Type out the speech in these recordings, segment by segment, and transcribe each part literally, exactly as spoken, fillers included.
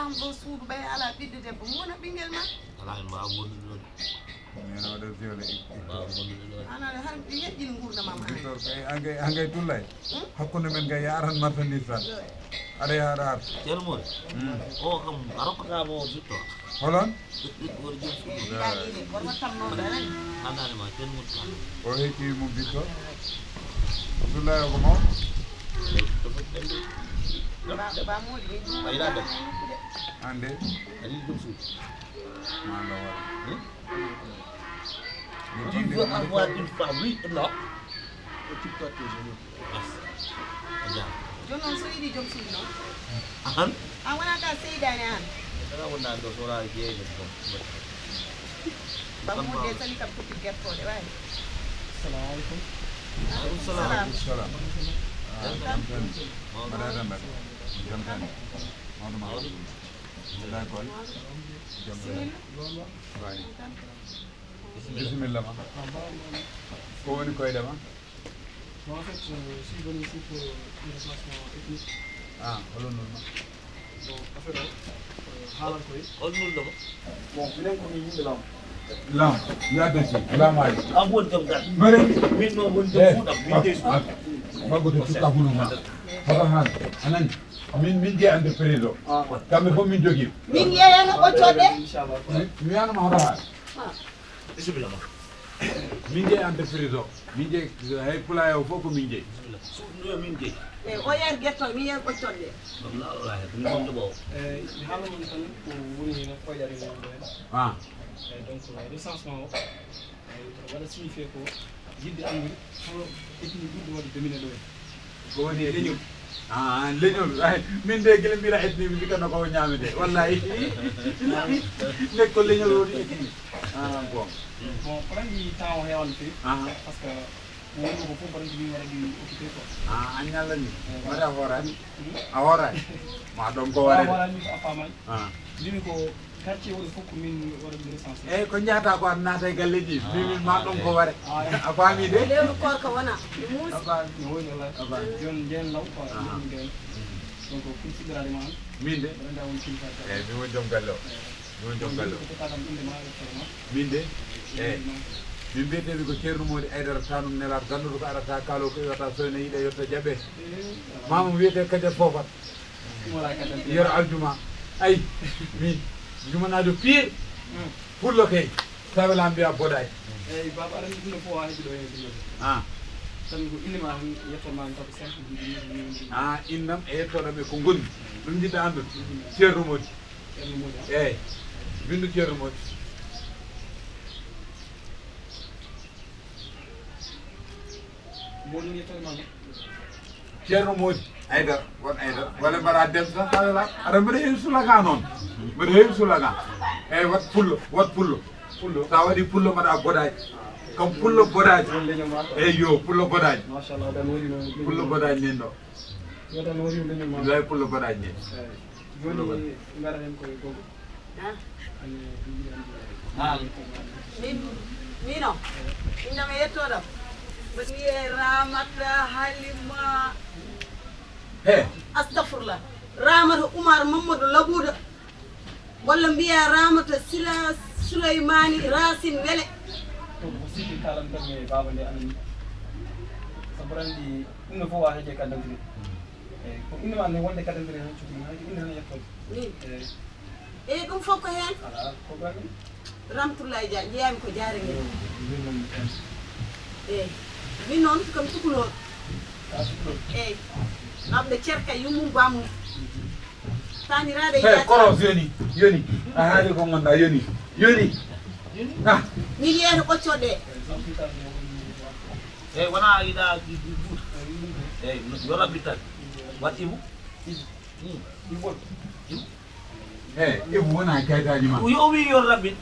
Ɗo suudu ɓay alaa ɓiɗɗo debbo, mo wona ɓinngel ma? Alaa, en mbaawa wondude ɗo de. Nena waɗa violé. Mbaawa wondude ɗo de. An aɗa har yeƴƴini nguurndam am an. Victor, kay, an kay, an kay tullay. Hmm? Hakkunde men kay, ya aran marchandise tan. Yo. Aɗa yaha, aɗa arta. Ceerno Mori. Hmm. O kam, a rokkata mo o Victor. Holon? Woni jom suudu. Ndaɗi de, gorko tamnoɗo nani. Andani ma, ceerno Mori tan. O hecci mo Victor. Abdoulaye o ko mawɗo. Ba, ba Mody min. Ɓayra de. Ande. Ani jom suudu. Ma Allah wara. Hmm? Tu veux avoir une femme, oui ou non? Occupe-toi de tes genoux. Yes. A jaaraama. Jooni noon, so yiɗi joom suudu noon. Ahan. An wonaa ka seydaani an. Kala wonaa ɗo, so wonaa jeeyde ko. Ba Mody de sali kam koppi gertooɗe, waay. Assalamu alaikum. Alaikum salam. Salam. Salam. Jam tan. Mbaɗa tan mbaɗa. Jam tan. Mawɗo ma. Mawɗo. Mbaɗa gol. Jam tan. Bisimilla. Waay. Bisimilla ma. Ko woni koyɗe ma? Bon, en fait, euh, je suis venu ici pour une recensement ethnique. Ah, holo nulma? Bon, affaire o, euh, haalan koye. Hol nulɗo mo? Bon, minen ko min yimɓe Laam. Laam, ya desi, Laam ay. An woni joom gal. Bare. Min noon woni joom fuuɗam, min jeyi fuuɗam. Maggoto tukka hulu ma. Haba han, anan, min, min jeyi entreprise o. Ah. Kamɓe fof min jogii. Min yeeyano ɓoccooɗe. Inchallah. Mi, mi wiyano ma haba han. Ah. Bisimilla ma. Min jeyi entreprise o. Min jeyi, hay pulaye o fof ko min jeyi. Bisimilla. Suudu ndu yo min jeyi. E o yer getto, mi yer ɓoccooɗe. Ɗum la, wala he, ko min wonde ɓoowo. E, mi haalno mon tan ko woni heen koyɗe amen ɗo heen. Ah. E, donc, recensement o, e, waɗa signifié ko yiɗde anndude hol ethnie ɓurɗo waɗde dominé ɗo heen. Ko woni e leñol. Ah, leñol. Ay, min de gila mbira ethnie, mi mbita no ko ñaamete. Wallahi. Nek ko leñol woni ethnie. Ah, bon. Bon, ko lanndi temps o heewan feewi. Ah. Parce que mo woni ko fof, baɗante min waɗa ɗi occupé quoi. Ah, a ñallani. Eh, mbaɗa voilà. Hoorani. Hmm? A hoorani. Ma ɗon ko waɗa. Voilà, mi a faamani. Ah. Mbimi ko quartier woni fof ko min waɗa ɗum recensé. Eyyi, ko njahata ko, an naata e galleji. Min, min ma ɗon ko ware. Ah, a faami de? Lewru koorka wona. Mi muusi. A faami. No woni wallahi. A faami. Jon jeen law ko. Ah. Ɗum de. Donc, pour fuɗɗoraade ma on. Min de. Mbaɗa woni kilifa. Eyyi, mi woni joom galle o. Mi woni joom galle o. Ko totta kam innde ma, e hoore ma. Min de. Eyyi. Min mbiyetee mi ko Ceerno Mody Aydara, tanum nelaar ganduɗo ko arata kaalo ko iwata soyna yiɗa yetta jaɓe. Eyyi. Mama wiyete Kadia Fofat. Yero aljuma. Ay, min. Jumanajo pire. Hmm. Pullo kay. Tawelam mbiya boday. Eyyi, baba, aɗa anndi ɗum ɗo fof, a heɓi ɗo heen ɗum ɗo. Ah. Tan ko innde ma tan, yetto ma tan, ko simple ɗum ɗum ɗum ɗum. Ah, innam e yettoɗam e ko ngonmi. Ɗum njiɗɗa anndude? Ceerno Mody. Ceerno Mody, ah. Eyyi. Binndu Ceerno Mody. Mboɗo woni toon ma. Ceerno Mody Aydara, won Aydara. Walla mbaɗa dem tan, aɗa mbaɗa heen sulaga noon. Mbaɗa heen sulaga. Eyyi, wat pullo, wat pullo. Pullo. Sa waɗi pullo, mbaɗa bodaji. Kam pullo bodaji. Won leñol ma. Eyyi, yo, pullo bodaji. Machallah, tan woni no. Pullo bodaji nen ɗo. Yo tan woni leñol ma. Lay pullo bodaji nen. Eyyi. Jooni, ngara heen koye gogo. Ah. Min, mino, innde am e yettoode am. Mbaɗa wiyee Ramata Halima. He. Astafurlah. Ramata Umar Mamadou Labuda. Walla mbiyaa Ramata Sila Souleymani Racine Wele. Ɗum ko sikki kalan tan e baaba nde amen. Sabu aɗa anndi ɗum no fof waawde heƴde carte d'identité. Eyyi, ko innde ma nde wonde carte d'identité tan cukalel, hay ko innde tan e yettoode. Min? Eyyi. Eyyi, ɗum fof ko heen? Alaa, ko ɓaɗi? Ramatullahi Dia, jeeyami ko Jaare ngel. Eyyi, min noon kam tukulor. Ka tukulor? Eyyi. Ɓaɓɓe cerka yummum bammum. Taniraaɗo e Hey, jaatiraaɗo. Koros, yoni, yoni. A haali ko ngonɗa, yoni, yoni. Ah. Min yeeto ɓoccoɗe. Eyyi, wona yiɗa buuta. Eyyi, yo rabbi tan. Wat ibu. Ibu. Ibu. Ibu. He, Ibu wona kayitaji ma. Yo wi yo rabbi.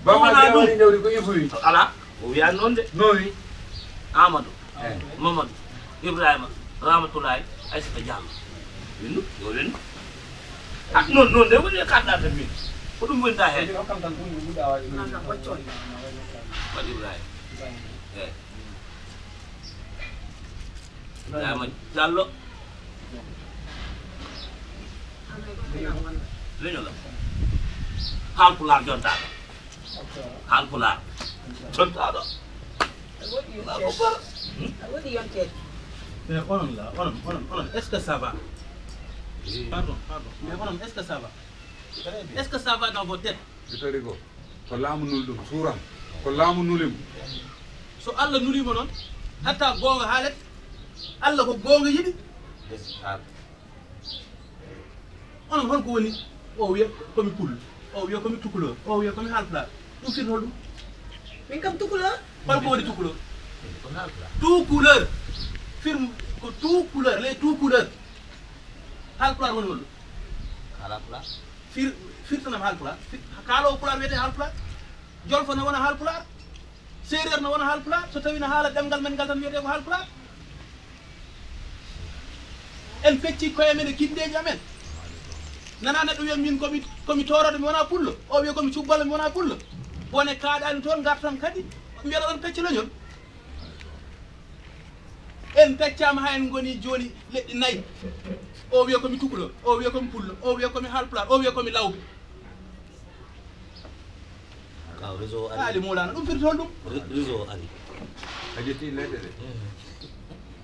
Baba wona ɗum. Jawdi jawdi ko Ibu wi. Ala, o wiya noon de. No wi? Amadou. Eyyi. Mamadou. Ibrahima. Ramatoulaye. Aissata Diallo. Windu, yo windu. Ah, noon, noon de woni e kaɗɗade min. Ko ɗum winda heen. Min hokkam tan ɗum ɗum ɗawa. Nana ɓoccoy. Waɗi Ibrahima. Eyyi. Ibrahima Diallo. Leñol am. Haalpulaar jontaaɗo. Haalpulaar jontaaɗo. Allahu akbar. Mais onon la, onon, onon, onon, est-ce que ça va? Pardon, pardon. Mais onon, est-ce que ça va? Est-ce que ça va dans vos têtes? Vitorigo, ko laamu nuli ɗum, suuram. Ko laamu nuli mo. So Allah nuli mo noon, hatta goonga haalet, Allah ko goonga yiɗi. Onon, hol ko woni? O wiya ko mi pullo, o wiya ko mi tukuloo, o wiya ko mi haalpulaar. Ɗum firti hol ɗum? Min kam tukuloo. Hol ko woni tukuloo? Ko haalpulaar. Tukuloo. Firm-, ko tukuloo, les tukuloo. Haalpulaar woni hol ɗum? Haalpulaar. Fir-, firtanam haalpulaar. Fir-, kaaloowo pulaar wiyetee haalpulaar. Jolfo na wona haalpulaar. Seereer na wona haalpulaar. So tawii na haala ɗemngal men ngal tan wiyetee ko haalpulaar. En pecci koye men e kinndeeji amen. Nana neɗɗo wiya min komi, komi toorooɗo, mi wonaa pullo. O wiya komi cubballo, mi wonaa pullo. Bone kaaɗaani toon, ngartan kadi. Mbiyaɗo ɗon pecci leñol. En peccaama haa en ngoni jooni leɗɗi nayi. O wiya komi tukuloo, o wiya komi pullo, o wiya komi haalpulaar, o wiya komi lawbe. Kaw réseau o ari. Haali Mawlana, ɗum firti hol ɗum? Ré-, réseau o ari. A ƴetti leɗɗe ɗe?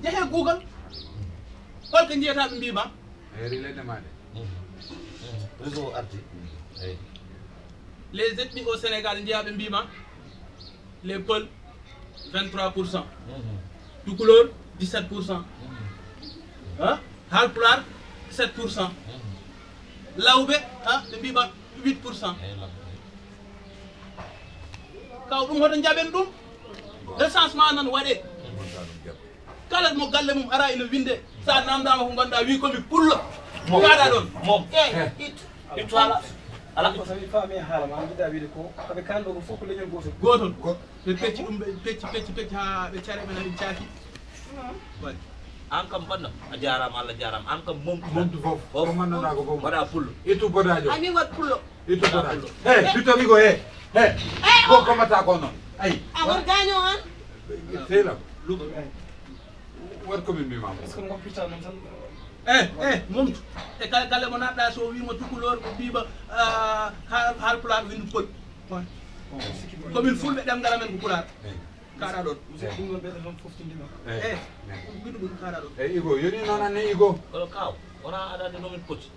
Jehee Google. Hol ko njiyata ɓe mbii ma? A yari leɗɗe ma ɗe? Réseau o arti. Eyi. Les ethnies au Sénégal, njiyaa ɓe mbii ma, les Peuls, vingt-trois pour cent. Tukulóor, dix-sept pour cent. Hein? Haalpulaar, sept pour cent. Lawbe, hein, ɓe mbii ma huit pour cent. Eyi, lawbe. Kaw, ɗum hoto njaɓen ɗum? Recensement nan waɗee. Kala mo galle mum ara ina winde, sa namdama ko ganduɗa wi komi pullo. Kaɗa ɗon. Mom. Eh, it. Ittu hala. Ala. Ko sawi faami e haala ma, jiɗɗa wiide ko, koɓe kalɗo ko fof ko leñol gotol. Gotol. Ɓe pecci ɗum, ɓe pecci, pecci, pecci ha ɓe care ɓe nani caaki. Waɗi. An kam banno, a jarama, Allah jarama. An kam momtu. Momtu fof. Fof. Ko ganduɗa ko fof. Waɗa pullo. Ittu bodajo. Ani wat pullo. Ittu bodajo. He, Victor Hugo, he. He. Ko komata ko non. Ay. A war gaño an. Seyla. Lugo. Wat ko min mbima. Est-ce que ngoppirta non tan? Eh, eh, momtu. E kala galle mo naɗɗa, so wimo tukulor, ko mbiba, ah, hal, hal pulaar, windu pol. Ko min fulɓe, ɗemngal amen ko pulaar. Eh. Kaɗa ɗon. Musidɗo ɗum ɗon ɓeɗe toon foftindima. Eh. Eh. Ɗum ɓiɗɗo ɗum kaɗa ɗon. Eh, Igo, yoni noon anne Igo. Kono kaw, wona aɗa andi no min poti.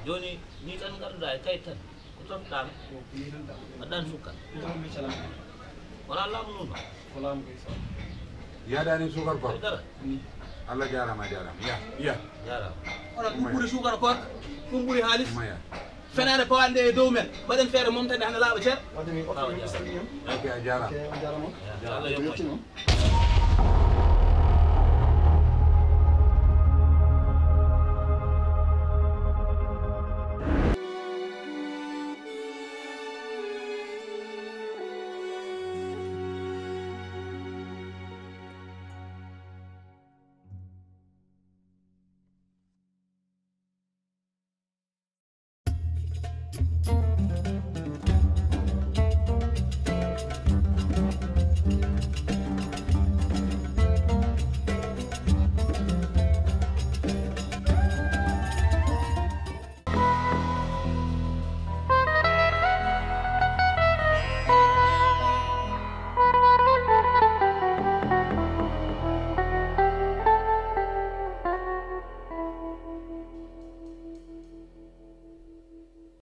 Joni, ni tan ngarduɗa e kayit tan. Ko tottaɗa? Ko ni tan tan. Aɗa andi sukkal? Ko toon mi calama. Wona laamu nun ma? Ko laamu koye saw. Yaɗani sukar koor. Dara. Ni. Allah jarama, jarama. Ya, ya. Jarama. Onon ɗum ɓuri sukar koor, ɗum ɓuri haalis. Maya. Fenaande pawande e dow men. Mbaɗen feere momtande hande laaɓa ceer. Wadde mi oto mi salmini on. Ok, a jarama. Ok, on jarama. Ya, Allah yoɓ moƴƴo.